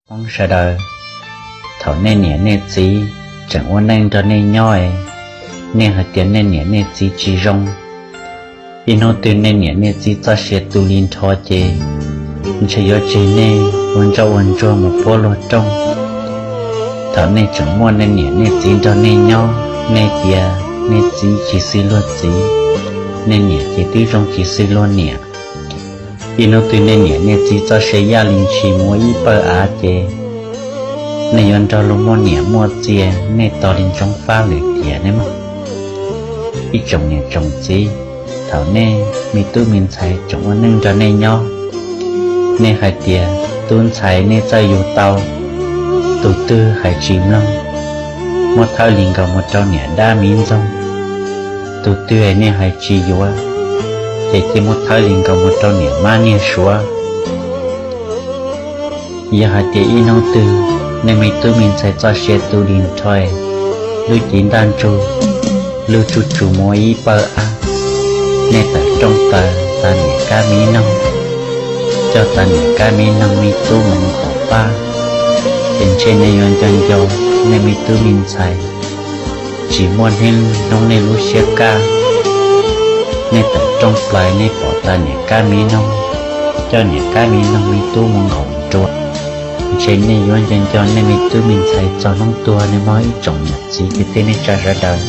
Phooj ywg sawv daws, thaum nej niam nej txiv tseem ua neej nrog nej nyob es nej hais tias nej niam nej txiv tsis zoo, ib hnub twg nej niam nej txiv txoj sia tu li nrho ces ntshe yuav tseg nej ua ntsoj ua ntsuag mus puab luag rooj. Thaum nej tseem muaj nej niam nej txiv nrog nej nyob, nej tias nej txiv tsis xws luag txiv, nej niam ces twb zoo tsis xws luag niam. Ib hnub twg nej niam nej txiv txoj sia yaj li ntshis mus ua ib pawg av ces nej yuav nrog luag muaj niam muaj txiv, nej tos li ntsoov fab lwm tiam nej mog. Ib tsoom niam tsoom txiv, thaum nej me tub me ntxhais tseem ua neej nrog nej nyob, nej hais tias tub ntxhais nej txawj yug tau, tus twg hais tsis mloog, muab thawb li nkaus mus rau niam dab miv ntxoog, tus twg nej hais tsis yuav, ces cia muab thawb li nkaus mus rau niam mab niag suav. Yog hais tias ib hnub twg nej me tub me ntxhais txoj sia tu li nrho, lub cev ntaj ntsug, lub tsuj tsuv mus ua ib pawg av, nej tawm rooj plaws tas niam kab miv noog, coj tas niam kab miv noog me tub mus nkaum pab, ces ntshe nej yuav nco nco nej me tub me ntxhais tsis muaj hnub nej lub siab kaj. Nej tawm rooj plaws nej pom tas niam kab miv noog, coj niam kab miv noog me tub mus nkaum nruas, ntshe nej yuav nco nco nej me tub me ntxhais txog hnub tuag nej mog. Ib tsoom niam txiv kwv tij neej tsa sawv daws,